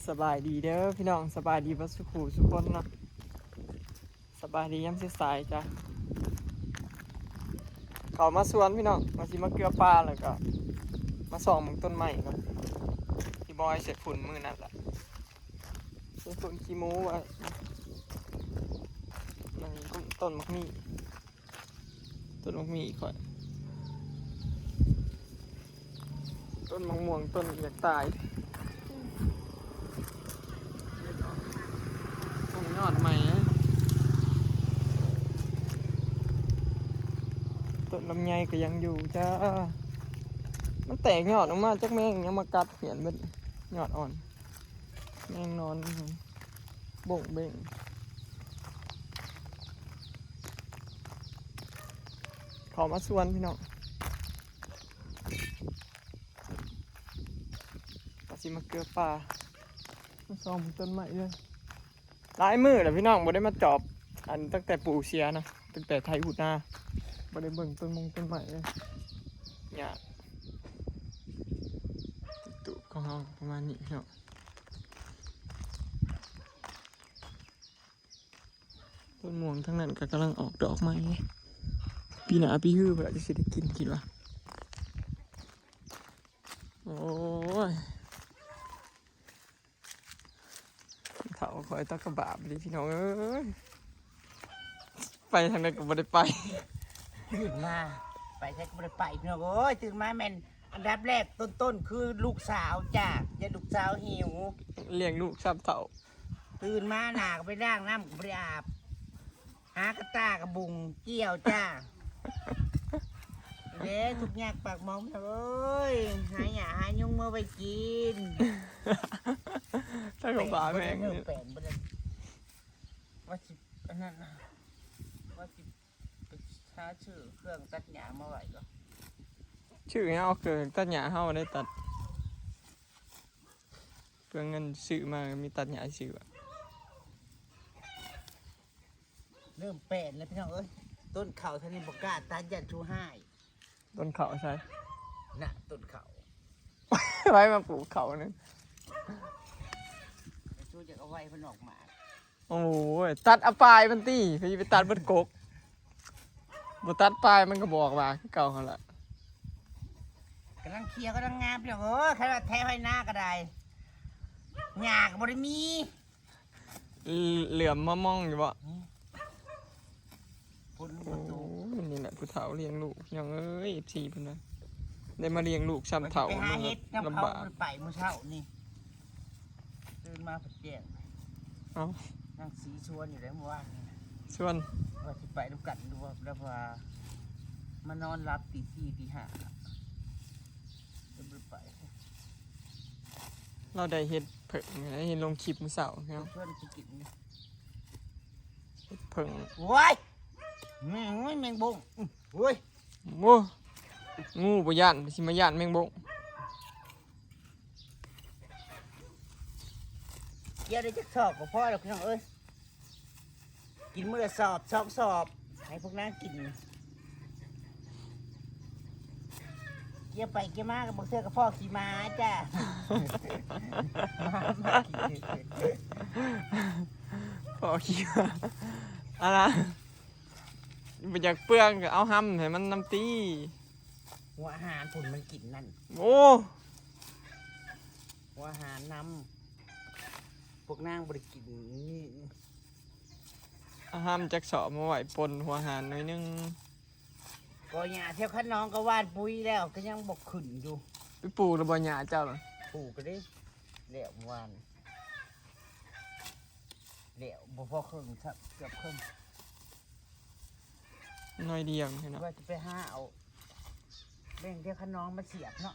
ສະບາຍດີເດີພີ່ນ້ອງ ສະບາຍດີເບິດສູ່ຄູ່ສູ່ຄົນເນາະ ສະບາຍດີຍາມສາຍໆຈ້າ. ເຂົ້າມາສວນພີ່ນ້ອງ ວ່າຊິມາເກືອປ່າ ແລ້ວກໍມາສ່ອງເບິ່ງຕົ້ນໄມ້ກ່ອນ ທີ່ບອຍໃສ່ຝຸ່ນມື້ນັ້ນລະ ໃສ່ຝຸ່ນຂີ້ໝູໄວ້ ມັນຕົ້ນໝາກມີ້. ຕົ້ນໝາກມີ້ຂ້ອຍ ຕົ້ນໝາກມ່ວງ ຕົ້ນຢາກຕາຍ ອອກຍອດໃໝ່ ຕົ້ນລຳໄຍກໍຍັງຢູ່ຈ້າ ມັນແຕກຍອດອອກມາ ຈັກແມງຫຍັງມາກັດຂຽນເບິດ ຍອດອ່ອນ ແມງນອນບົ້ງເບັ້ງ ເຂົ້າມາສວນພີ່ນ້ອງ ວ່າຊິມາເກືອປ່າ ມາສ່ອງເບິ່ງຕົ້ນໄມ້ເລີຍ ຫຼາຍມື້ແລ້ວພີ່ນ້ອງ ບໍ່ໄດ້ມາຈອບ ອັນ ຕັ້ງແຕ່ປູເສຍນະ ຕັ້ງແຕ່ໄຖຫຸດນາ ບໍ່ໄດ້ເບິ່ງຕົ້ນມົງຕົ້ນໄມ້ເລີຍ ຍາກ ຕູບຂອງເຮົາປະມານນີ້ເນາະ. ຕົ້ນມ່ວງທາງນັ້ນກໍກຳລັງອອກດອກໃໝ່ ປີໜ້າປີຮືພຸ້ນລະ ຈະຊິໄດ້ກິນ ຄິດວ່າ ໂອ້ຍ ເຖົ້າຂ້ອຍຕາກະບາບເລີຍພີ່ນ້ອງເອີຍ ໄປທາງໃດກໍບໍ່ໄດ້ໄປ ຕື່ນມາ ໄປໃສກໍບໍ່ໄດ້ໄປພີ່ນ້ອງເອີຍ ຕື່ນມາແມ່ນ ອັນດັບແລກຕົ້ນໆຄືລູກສາວຈ້າ ຢ້ານລູກສາວຫິວ ລ້ຽງລູກຊ້ຳເຖົ້າ ຕື່ນມາໜ້າກໍໄປລ້າງ ນ້ຳກໍບໍ່ໄດ້ອາບ ຫາກະຕ່າກະບຸງກ່ຽວຈ້າ ເດ້ ທຸກຍາກປາກໝອງເອີຍ ຫາຫຍ້າຫາຍຸງມາໄວ້ກິນ ຕາກະບາບແມ່ງ ແປງບໍ່ໄດ້ ວ່າຊິອັນນັ້ນ ວ່າຊິ ໄປຫາຊື້ເຄື່ອງຕັດຫຍ້າມາໄວ້ກໍ ຊື້ຫຍັງ ເອົາເຄື່ອງຕັດຫຍ້າເຮົາໄດ້ຕັດ ເພື່ອເງິນຊື້ມາມີຕັດຫຍ້າຊື່ ເລີ່ມແປນແລ້ວພີ່ນ້ອງເອີຍ ຕົ້ນເຂົ້າທາງນີ້ບໍ່ກ້າຕັດ ຢ້ານຊູຮ້າຍ ຕົ້ນເຂົ້າໃສ ນະ ຕົ້ນເຂົ້າ ໃຜມາປູກເຂົ້ານີ້ ຊູຢາກເອົາໄວ້ເພິ່ນອອກໝາກ ໂອ້ຍ ຕັດເອົາປາຍມັນຕິ ເພິ່ນຊິໄປຕັດເບິດກົກ ບໍ່ຕັດປາຍມັນກໍບໍ່ອອກໝາກຄືເກົ່າຫັ້ນລະ ກຳລັງຂຽວກຳລັງງາມພີ່ນ້ອງເອີຍ ຄັນວ່າໄຖໄຮ່ນາກໍໄດ້ ຫຍ້າກໍບໍ່ໄດ້ມີ ເຫຼື່ອມມາມອງຢູ່ບໍ່ ຝົນກໍບໍ່ຕົກ ໂອ້ຍ ນີ້ແຫຼະຜູ້ເຖົ້າລ້ຽງລູກ ພີ່ນ້ອງເອີຍ ເອັຟຊີ ເພິ່ນວ່າ ໄດ້ມາລ້ຽງລູກຊ້ຳເຖົ້າ ໄປຫາເຫັດນຳເຂົາ ມັນລຳບາກ ບໍ່ໄດ້ໄປມື້ເຊົ້ານີ້ ຕື່ນມາພັດແຈ້ງ ເອົ້າ ນາງສີຊວນຢູ່ໃດເມື່ອວານນີ້ ຊວນ ວ່າຊິໄປນຳກັນຢູ່ ແລ້ວວ່າມານອນຫຼັບຕີສີ່ຕີຫ້າ ກໍບໍ່ໄດ້ໄປ ລາວໄດ້ເຫັດເຜິ້ງ ເຫັນລົງຄລິບມື້ເຊົ້າເນາະ ຊວນຊິກິນ ເຜິ້ງ ໂອ້ຍ ແມງ ໂອ້ຍ ແມງບົ້ງ ໂອ້ຍ ໂອ້ ງູບໍ່ຢ້ານ ຊິມາຢ້ານແມງບົ້ງ ກ່ຽວໄດ້ຈັກສອບກໍພໍແລ້ວ ພີ່ນ້ອງເອີຍ ກິນມື້ລະສອບສອງສອບ ໃຫ້ພວກນາງກິນ ກ່ຽວໄປກ່ຽວມາກໍບາງເທື່ອກໍພໍ້ຂີ້ໝາຈ້າ ພໍ້ຂີ້ໝາ ອາລະ ບໍ່ຢາກເປືອງກໍເອົາຫ້ຳໃຫ້ມັນນຳຕິ ຫົວອາຫານພຸ້ນມັນກິນນັ້ນ ໂອ້ ຫົວອາຫານນຳ ພວກນາງບໍ່ໄດ້ກິນນີ້ ເອົາຫ້ຳຈັກສອບມາໄວ້ປົນຫົວອາຫານໜ້ອຍໜຶ່ງ ກໍຫຍ້າແຖວຄັນໜອງກໍຫວ່ານປຸ໋ຍແລ້ວ ກໍຍັງບໍ່ຂຶ້ນຢູ່ ໄປປູກແລ້ວບໍ່ຫຍ້າເຈົ້ານະ ປູກແລ້ວເດ້ ແລ້ວເມື່ອວານ ແລ້ວບໍ່ພໍເຄິ່ງຊ້ຳ ເກືອບເຄິ່ງ ໜ້ອຍດຽວນີ້ເນາະ ວ່າຈະໄປຫາເອົາ ແບ່ງແຖວຄັນໜອງມາສຽບເນາະ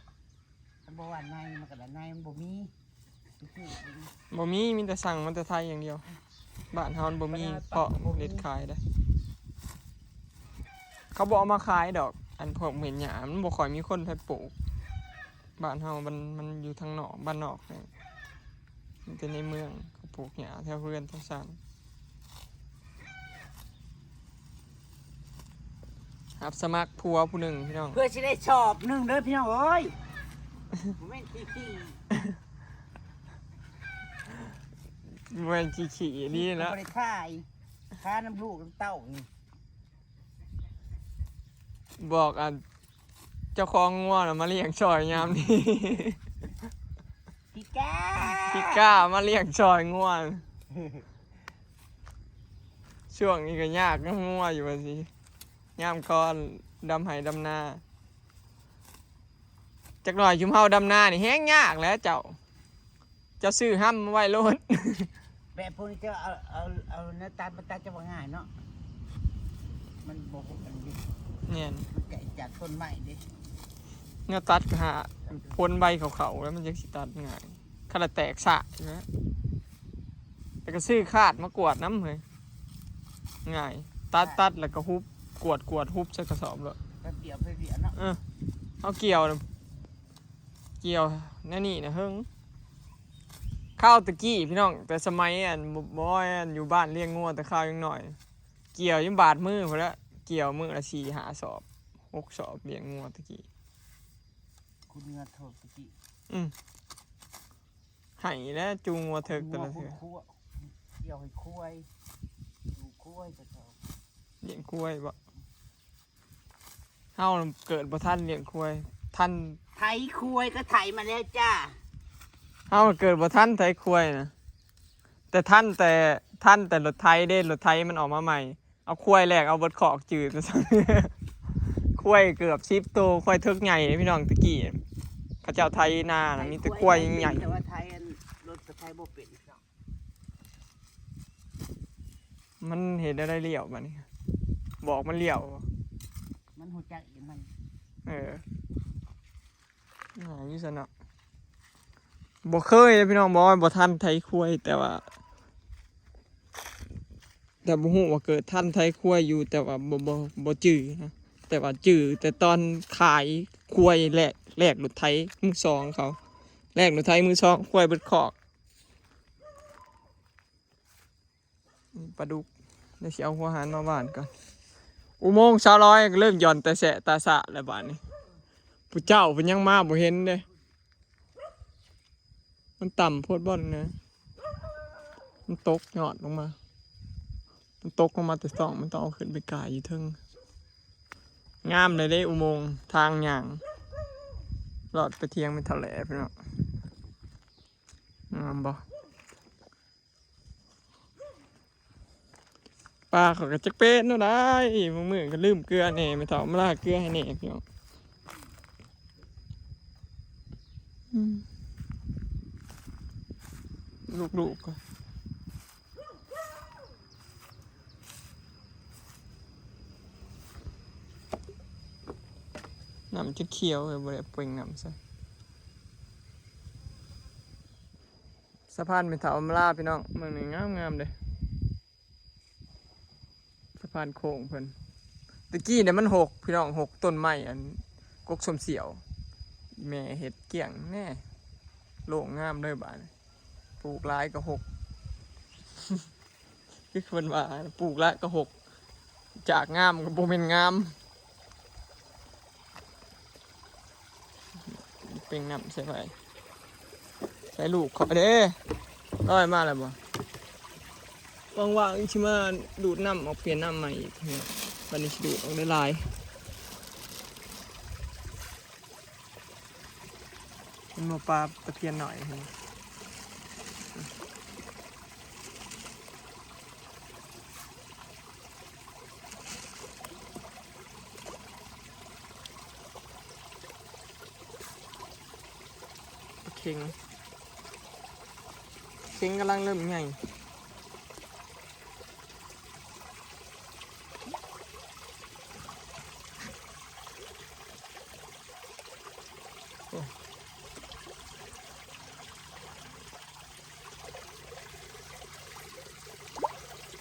ຄັນບໍ່ວ່າໃນມັນກໍໄດ້ ໃນມັນບໍ່ມີ ບໍ່ມີ ມີແຕ່ສັ່ງມາແຕ່ໄທຢ່າງດຽວ ບ້ານເຮົາມັນບໍ່ມີເພາະເດັດຂາຍເດ້ ເຂົາບໍ່ເອົາມາຂາຍດອກ ອັນພວກເໝັນຫຍ້າ ມັນບໍ່ຄ່ອຍມີຄົນໃຜປູກ ບ້ານເຮົາມັນ ມັນຢູ່ທາງນອກ ບ້ານນອກ ມີແຕ່ໃນເມືອງເຂົາປູກຫຍ້າແຖວເຮືອນແຖວຊານ ຮັບສະໝັກຜົວຜູ້ໜຶ່ງພີ່ນ້ອງ ເພື່ອຊິໄດ້ສອບໜຶ່ງເດີພີ່ນ້ອງເອີຍ ບໍ່ແມ່ນຂີ້ໆ ໄປ แม่นขี้ๆ นี่นะ บ่ได้ถ่าย ถ่ายนำลูกนำเต้านี่ บอกอันเจ้าของงัวน่ะมาเลี้ยงซอยยามนี้ พี่ก้า พี่ก้ามาเลี้ยงซอยงัว ช่วงนี้ก็ยากนำงัวอยู่ว่าสิ ยามก่อนดำไฮ่ดำนา จักหน่อยชุมเฮาดำนานี่แฮงยากแหละเจ้า เจ้าซื้อห้ำไว้โลด แบบพวกนี้เจ้าเอา เอา เอาเนื้อตัดมาตัดจะว่าง่ายเนาะ มันบ่ อันนี้ แม่น มันไกลจากต้นไม้เด้ เนื้อตัดก็หาพ่นใบขาวๆ แล้วมันจั่งสิตัดง่าย คันละแตกซะนะ แต่ก็ซื้อคาดมากวาดนำเฮ้ย ง่าย ตัด ตัดแล้วก็หุบ กวาด กวาด หุบใส่กระสอบโลด แป๊บเดียว แป๊บเดียวเนาะ เออ เอาเกี่ยวน่ะ เกี่ยวแนวนี้นะเฮิง คราวตะกี้พี่น้อง แต่สมัยอันบ่ บ่ อันอยู่บ้านเลี้ยงงัวแต่คราวยังน้อย เกี่ยวจนบาดมือพู้นแหละ เกี่ยวมื้อละสี่ห้าสอบ หกสอบเลี้ยงงัวตะกี้ คุณเงือโทษตะกี้ อืม ไห้แล้วจูงงัวเถิกแต่ละเทื่อ งัวคุณครัว เกี่ยวให้ควาย ดูควายแต่เขา เลี้ยงควายบ่ เฮาเกิดบ่ทันเลี้ยงควาย ทัน ไถควายก็ไถมาแล้วจ้า เฮาเกิดบ่ทันไถควายนะ แต่ทันแต่ ทันแต่รถไถเด้ รถไถมันออกมาใหม่ เอาควายแลกเอาเบิดคอกจืด ควายเกือบสิบโต ควายเถิกใหญ่เด้พี่น้อง ตะกี้เขาเจ้าไถนานะ มีแต่ควายใหญ่ แต่ว่าไถอัน รถก็ไถบ่เป็น มันเฮ็ดแนวใดเลี้ยวบัดนี้ บอกมันเลี้ยว มันฮู้จักเองมัน เออ ง่ายอยู่ซั่นเนาะ บ่เคยเด้พี่น้อง บ่ บ่ทันไถควาย แต่ว่า แต่บ่ฮู้ว่าเกิดทันไถควายอยู่ แต่ว่าบ่ บ่ บ่จื่อนะ แต่ว่าจื่อแต่ตอนขายควายแลก แลกรถไถมือสองเขา แลกรถไถมือสอง ควายเบิดคอก ปลาดุก เดี๋ยวสิเอาหัวหารมาหว่านก่อน อุโมงค์สาวร้อยก็เริ่มหย่อนแต่แสะตาสะแล้วบาดนี้ ผู้เจ้าเพิ่นยังมาบ่เห็นเด้ มันต่ำโพดบ่อนนะ มันตกยอดลงมา มันตกลงมาแต่ซ่อง มันต้องเอาขึ้นไปก่ายอยู่เทิง งามเลยเด้ อุโมงค์ทางย่าง ลอดไปเถียงแม่เฒ่าแหล่พี่น้อง งามบ่ ปลาเขาก็จักเป็นแนวใด บางมื้อก็ลืมเกลือแหน่ แม่เฒ่ามาลาเกลือให้แหน่พี่น้อง อืม ลูกๆ ก็ น้ำจะเขียวเลย บ่ได้เป่งน้ำใส่ สะพานแม่เฒ่าอำมาลาพี่น้อง เบิ่งนี่งามๆ เด้ สะพานโค้งเพิ่น ตะกี้เนี่ยมันหกพี่น้อง หกต้นไม้อันกกส้มเสี้ยว อีแม่เฮ็ดเกลี้ยงแน่ โล่งงามเลยบาดนี้ ปลูกหลายก็หก คือเพิ่นว่าปลูกหลายก็หก จากงามก็บ่แม่นงาม เป่งน้ำใส่ไผ ใส่ลูกข้อยเด้ ลอยมาแล้วบ่ ว่างๆ สิมาดูดน้ำออกเปลี่ยนน้ำใหม่อีก บัดนี้สิดูดออกได้หลาย มันบ่ปลาตะเพียนน้อย ปลาเข็ง เข็งกำลังเริ่มใหญ่ โอ้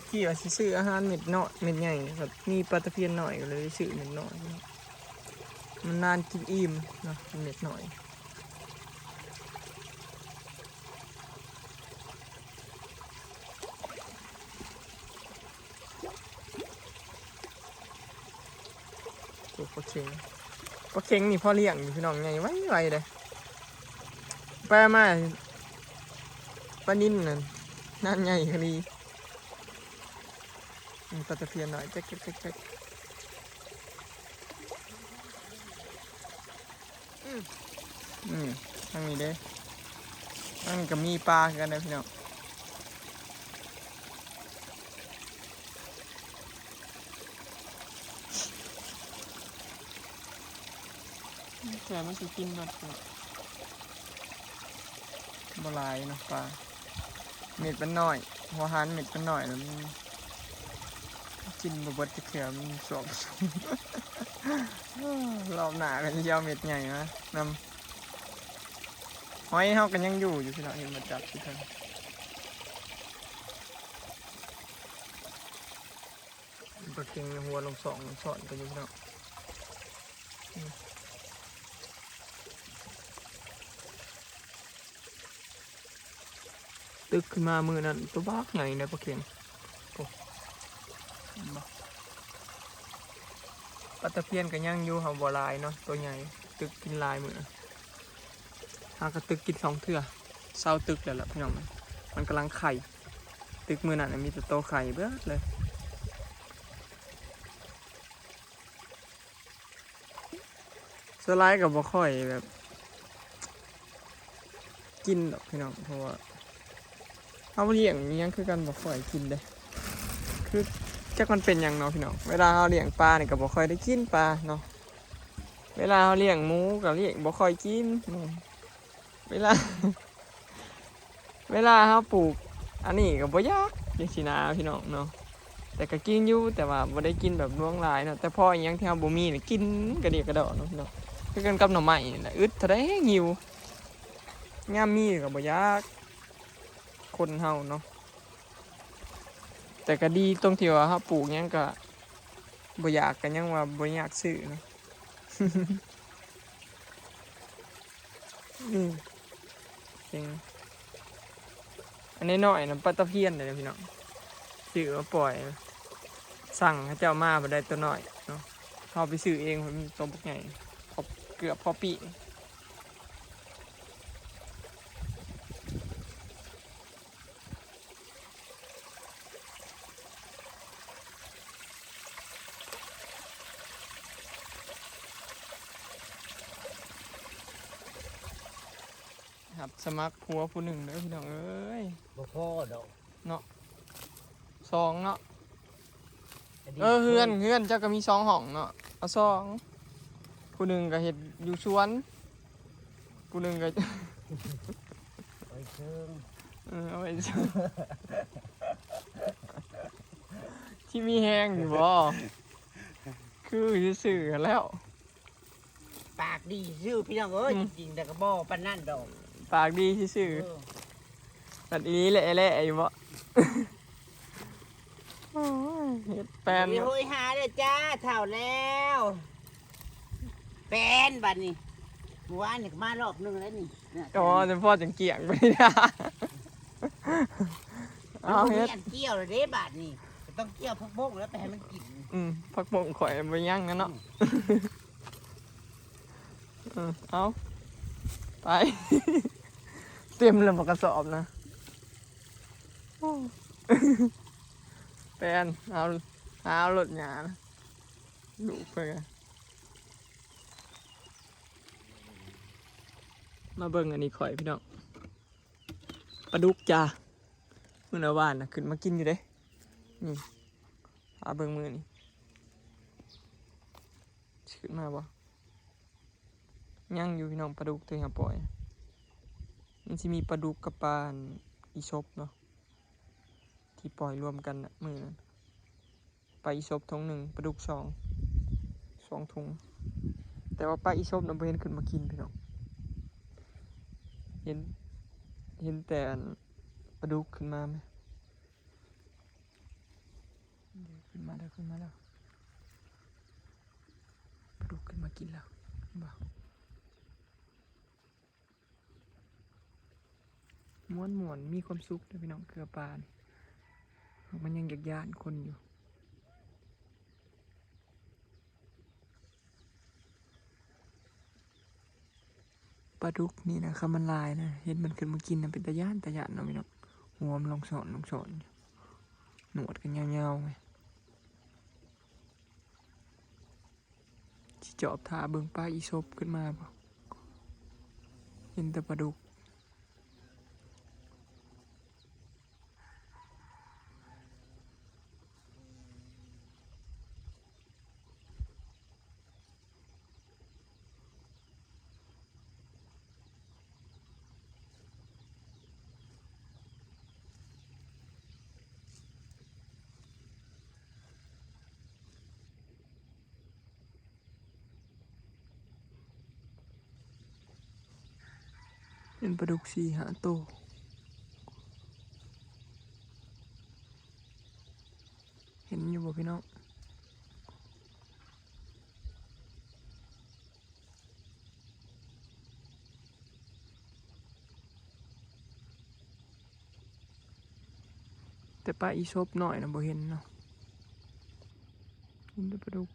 คิดว่าสิซื้ออาหารเม็ดน้อย เม็ดใหญ่ แบบมีปลาตะเพียนน้อย ก็เลยซื้อเม็ดน้อย มันนานกินอิ่มเนาะ เม็ดน้อย โอ้ ปลาเข็ง ปลาเข็งนี่พอเลี้ยงอยู่พี่น้อง ใหญ่ไวๆ เด้ ไปมา ปลานิลนั่น ນ້ຳໃຫຍ່ອີ່ຫຼີ. ອືມ ປາຕະພຽນນ້ອຍ ແຈັກໆໆໆ. ອືມ ນີ້ ທາງນີ້ເດ້ ທາງນີ້ກໍມີປາຄືກັນເດ້ພີ່ນ້ອງ. ແຕ່ມັນຊິກິນເບິດ ບໍ່ຫຼາຍເນາະປາ. ເມັດມັນນ້ອຍ ຫົວຫານເມັດມັນນ້ອຍ ແລ້ວມັນກິນບໍ່ເບິດຈັກເທື່ອ ມັນສວບ. ລອບໜ້າກໍຊິເອົາເມັດໃຫຍ່ມານຳ. ຫອຍເຮົາກໍຍັງຢູ່ຢູ່ພີ່ນ້ອງ ເຫັນມາຈັບຄືກັນ. ປາເກັງຫົວລົງສອງ ສອນກັນຢູ່ພີ່ນ້ອງ. ອືມ ຕຶກຂຶ້ນມາມື້ນັ້ນຕົວບັກໃຫຍ່ເດ້ປາເກັງ. ໂອ້ ເຫັນບໍ່? ປາຕະພຽນກໍຍັງຢູ່ ຫາກບໍ່ຫຼາຍເນາະ ຕົວໃຫຍ່ ຕຶກກິນຫຼາຍມື້. ຫາກະຕຶກກິນສອງເທື່ອ ເຊົາຕຶກແລ້ວລະພີ່ນ້ອງ. ມັນກຳລັງໄຂ່ ຕຶກມື້ນັ້ນນະມີແຕ່ໂຕໄຂ່ເບິດເລີຍ. ສ່ວນຫຼາຍກໍບໍ່ຄ່ອຍແບບກິນດອກພີ່ນ້ອງ ເພາະວ່າເຮົາລ້ຽງອີ່ຫຍັງຄືກັນ ບໍ່ຄ່ອຍກິນເດ້. ຄືຈັກມັນເປັນຫຍັງເນາະພີ່ນ້ອງ ເວລາເຮົາລ້ຽງປານີ້ກໍບໍ່ຄ່ອຍໄດ້ກິນປາເນາະ. ເວລາເຮົາລ້ຽງໝູກໍລ້ຽງ ບໍ່ຄ່ອຍກິນ. ເວລາ ເວລາເຮົາປູກອັນນີ້ກໍບໍ່ຢາກ ຈັ່ງຊີ້ນະພີ່ນ້ອງເນາະ. ແຕ່ກໍກິນຢູ່ ແຕ່ວ່າບໍ່ໄດ້ກິນແບບຫຼວງຫຼາຍເນາະ. ແຕ່ພໍອີ່ຫຍັງທີ່ເຮົາບໍ່ມີນີ້ ກິນກະດຽກກະດໍ້ເນາະພີ່ນ້ອງ. ຄືກັນກັບໜໍ່ໄມ້ນີ້ແຫຼະ ອຶດເທົ່າໃດຫິວ. ຍາມມີກໍບໍ່ຢາກ ຄົນເຮົາເນາະ. ແຕ່ກໍດີຕົງທີ່ວ່າເຮົາປູກຫຍັງກໍບໍ່ຢາກ ກໍຍັງວ່າບໍ່ຢາກຊື້ເນາະ. ອືມ ເປັນ ອັນນ້ອຍໆນະ ປາຕະພຽນເດ້ພີ່ນ້ອງ ຊື້ມາປ່ອຍ. ສັ່ງເຂົາເຈົ້າມາບໍ່ໄດ້ ຕົວນ້ອຍເນາະ. ເຮົາໄປຊື້ເອງ ມັນໂຕບັກໃຫຍ່ ເກືອບພໍປີ້. ຮັບສະໝັກຜົວຜູ້ໜຶ່ງເດີພີ່ນ້ອງເອີຍ. ບໍ່ພໍດອກເນາະ ສອງເນາະ. ເອີ ເຮືອນ ເຮືອນເຈົ້າກໍມີສອງຫ້ອງເນາະ ເອົາສອງ. ຜູ້ໜຶ່ງກໍເຮັດຢູ່ສວນ ຜູ້ໜຶ່ງກໍ ໄວ້ເທິງ ເອີ ເອົາໄວ້ເທິງ. ທີ່ມີແຮງຢູ່ບໍ່? ຄືຊື່ໆແລ້ວ. ປາກດີຊື່ພີ່ນ້ອງເອີຍ. ອືມ ຈິງໆ ແຕ່ກໍບໍ່ປານນັ້ນດອກ ປາກດີຊື່ໆ. ເອີ ບັດອີ່ຫຼີແຫຼະແຫຼະຢູ່ບໍ່? ໂອ້ຍ ເຮັດແປນ ໂຫຍຫາເດີຈ້າ ເຖົ້າແລ້ວ ແປນບັດນີ້. ມື້ວານນີ້ກໍມາລອບໜຶ່ງແລ້ວນີ້. ອໍ ແຕ່ພໍຈັ່ງກ້ຽງໄປນະ. ເອົາ ເຮັດ ມັນບໍ່ມີອັນກ່ຽວແລ້ວເດ້ບາດນີ້ ກໍຕ້ອງກ່ຽວຜັກບົ້ງແລ້ວໄປໃຫ້ມັນກິນ. ອືມ ຜັກບົ້ງຂ້ອຍບໍ່ຍັງນະເນາະ. ອືມ ເອີ ເອົາ ໄປ ເຕັມແລ້ວບັກກະສອບນະ. ໂອ້ ແປນ ເອົາ ຫາເອົາໂລດຫຍ້ານະ ລູກເພິ່ນ. ມາເບິ່ງອັນນີ້ຂ້ອຍພີ່ນ້ອງ ປາດຸກຈ້າ. ມື້ລະວານນະຂຶ້ນມາກິນຢູ່ເດ້. ນີ້ ພາເບິ່ງມື້ນີ້ ຊິຂຶ້ນມາບໍ່? ຍັງຢູ່ພີ່ນ້ອງ ປາດຸກທີ່ເຮົາປ່ອຍ. ມັນຊິມີປາດຸກກັບປາອີສົບເນາະ ທີ່ປ່ອຍລວມກັນນະມື້ນັ້ນ. ປາອີສົບຖົງໜຶ່ງ ປາດຸກສອງ ສອງຖົງ. ແຕ່ວ່າປາອີສົບນະບໍ່ເຫັນຂຶ້ນມາກິນພີ່ນ້ອງ ເຫັນ ເຫັນແຕ່ອັນປາດຸກຂຶ້ນມາແມ. ເດີ ຂຶ້ນມາແລ້ວ ຂຶ້ນມາແລ້ວ ປາດຸກຂຶ້ນມາກິນແລ້ວ ເຫັນບໍ່? ມ່ວນໆ ມີຄວາມສຸກເດີພີ່ນ້ອງ ເກືອປານີ້ ມັນຍັງຢາກຢ້ານຄົນຢູ່. ປາດຸກນີ້ນະ ຄັນມັນຫຼາຍນະ ເຫັນມັນຂຶ້ນມາກິນນະ ເປັນຕາຢ້ານ ຕາຢ້ານເນາະພີ່ນ້ອງ. ຫົວມັນລົງຊ່ອນ ລົງຊ່ອນ ໜວດກໍຍາວໆ ໄງ ຊິຈອບຖ້າເບິ່ງປາອີສົບຂຶ້ນມາບໍ່ ເຫັນແຕ່ປາດຸກ. ເຫັນປາດຸກສີ່ຫ້າໂຕ ເຫັນຢູ່ບໍ່ພີ່ນ້ອງ? ແຕ່ປາອີສົບນ້ອຍນະບໍ່ເຫັນເນາະ ເຫັນແຕ່ປາດຸກ.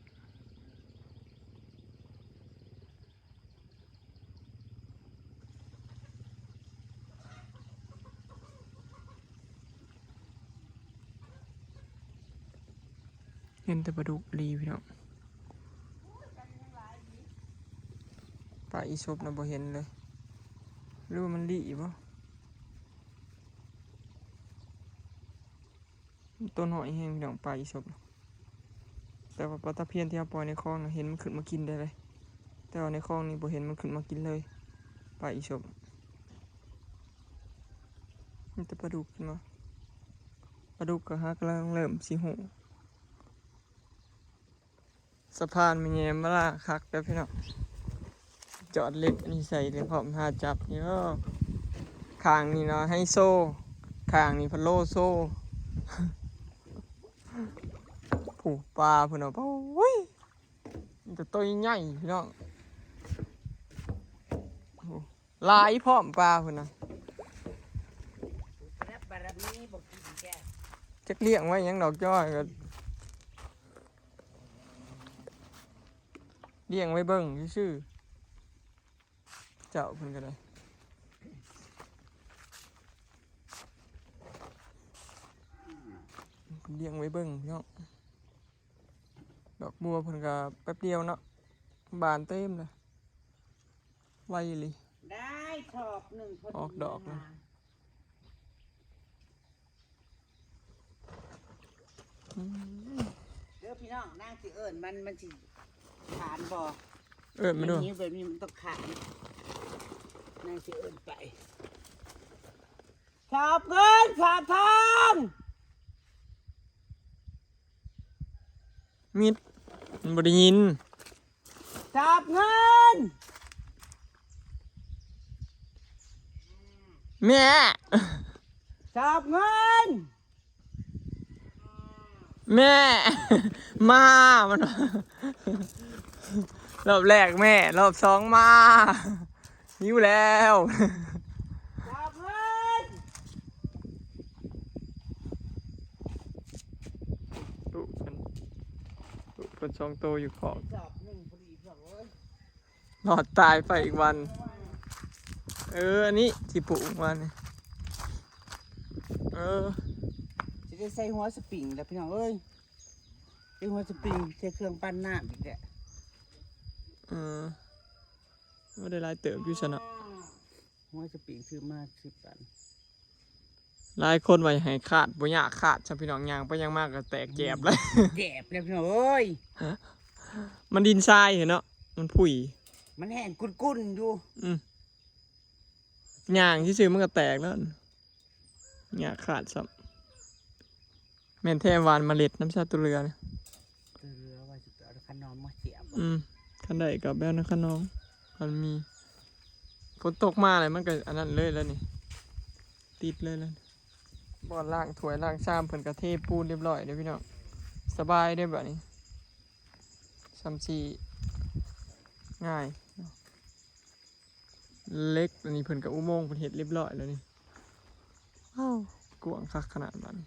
ເຫັນແຕ່ປາດຸກອີ່ຫຼີພີ່ນ້ອງ ປາອີສົບນະບໍ່ເຫັນເລີຍ ຫຼືວ່າມັນລີ້ບໍ່? ໂຕນ້ອຍແຮງພີ່ນ້ອງ ປາອີສົບ ແຕ່ວ່າປາຕະພຽນທີ່ເຮົາປ່ອຍໃນຄອງນະ ເຫັນມັນຂຶ້ນມາກິນໄດ້ເລີຍ ແຕ່ວ່າໃນຄອງນີ້ບໍ່ເຫັນມັນຂຶ້ນມາກິນເລີຍ ປາອີສົບ ມີແຕ່ປາດຸກເຫັນບໍ່? ປາດຸກກໍຫາກຳລັງເລີ່ມຊິຮູ້. ສະພານແມ່ແຍມມາລາຄັກເດີພີ່ນ້ອງ ຈອດເຫຼັກອັນນີ້ໃສ່ເລີຍ ພ້ອມຫາຈັບນີ້ ຂ້າງນີ້ນະໄຮໂຊ ຂ້າງນີ້ພັດໂລໂຊ ຜູ້ປາພຸ້ນນະ ໂອ້ຍ ມີແຕ່ໂຕໃຫຍ່ພີ່ນ້ອງ ໂອ້ ຫຼາຍພ້ອມປາພຸ້ນນະ ແລ້ວບາດນີ້ບໍ່ກິນແກ ຈັກລ້ຽງໄວ້ຫຍັງດອກ ຈ້ອຍກໍລ້ຽງໄວ້ເບິ່ງຊື່ໆ ເຈົ້າເພິ່ນກໍໄດ້ ລ້ຽງໄວ້ເບິ່ງເນາະ ດອກບົວເພິ່ນກໍແປັບດຽວເນາະ ບານເຕັມເລີຍ ໄວອີ່ຫຼີ ໄດ້ຊອບໜຶ່ງພໍດີ ອອກດອກແລ້ວ ອືມ ເດີພີ່ນ້ອງ ນາງຊິເອີ້ນມັນ ມັນຊິຂານບໍ່? ເອີ້ນມາດູ ມັນຫິວແບບນີ້ມັນຕ້ອງຂານ ນາງຊິເອີ້ນໄປ ຊອບເງິນ ຊອບທອງ. ມິດ ມັນບໍ່ໄດ້ຍິນ ຊອບເງິນ ແມ່ ຊອບເງິນ ແມ່ ມາ ມັນວ່າ ລອບແລກແມ່ ລອບສອງມາ. ຫິວແລ້ວ ຊອບເງິນ ລູກເພິ່ນ ລູກເພິ່ນສອງໂຕຢູ່ຄອກ ຊອບໜຶ່ງພໍດີພີ່ນ້ອງເອີຍ ລອດຕາຍໄປອີກວັນ. ເອີ ອັນນີ້ທີ່ປູກວານນີ້ ເອີ ຊິໄດ້ໃສ່ຫົວສະປຣິງແລ້ວພີ່ນ້ອງເອີຍ ໃສ່ຫົວສະປຣິງ ໃສ່ເຄື່ອງປັ່ນນ້ຳອີກແຫຼະ ເອີ. ໂອ້ ໄດ້ຫຼາຍເຕີບຢູ່ຊັ້ນເນາະ ຫົວສະປຣິງຊື້ມາສິບອັນ ຫຼາຍຄົນວ່າໃຫ້ຄາດ ບໍ່ຍາກຄາດຊະພີ່ນ້ອງ ຍ່າງໄປຍ່າງມາກໍແຕກແຈບແລ້ວ ແຈບແລ້ວພີ່ນ້ອງເອີຍ ມັນດິນຊາຍເນາະ ມັນຜຸຍ ມັນແຫ້ງກຸ້ນໆຢູ່ ອືມ ຍ່າງຊື່ໆມັນກໍແຕກແລ້ວ ຍາກຂາດຊ້ຳ ແມ່ນແທ້ຫວ່ານເມລັດນຳຊາຕົວເຫຼືອນະ ຕົວເຫຼືອວ່າຊິໄປເອົາຂະໜອມມາສຽບ ອືມ ຄັນໄດ້ກໍໄປເອົານຳຂະໜອມ ຄັນມີ ຝົນຕົກມາແລ້ວມັນກໍອັນນັ້ນເລີຍແລ້ວນີ້ ຕິດເລີຍແລ້ວ ບ່ອນລ້າງຖ້ວຍລ້າງຊາມເພິ່ນກໍເທປູນຮຽບຮ້ອຍເດ້ພີ່ນ້ອງ ສະບາຍເດ້ບາດນີ້ ສ່ຳຊິງ່າຍ. ເຫຼັກອັນນີ້ເພິ່ນກໍອຸໂມງເພິ່ນເຮັດຮຽບຮ້ອຍແລ້ວນີ້ ວ້າວ ກວ້າງຄັກຂະໜາດບາດນີ້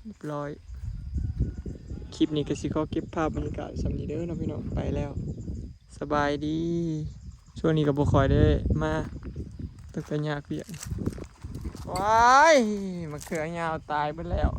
ຮຽບຮ້ອຍ. ຄລິບນີ້ກໍຊິຂໍເກັບພາບບັນຍາກາດສ່ຳນີ້ເດີເນາະພີ່ນ້ອງ ໄປແລ້ວ ສະບາຍດີ. ຊ່ວງນີ້ກໍບໍ່ຄ່ອຍໄດ້ມາ ເປັນຕາຍາກວຽກ. ວ້າຍ ມະເຂືອຍາວຕາຍເບິດແລ້ວ.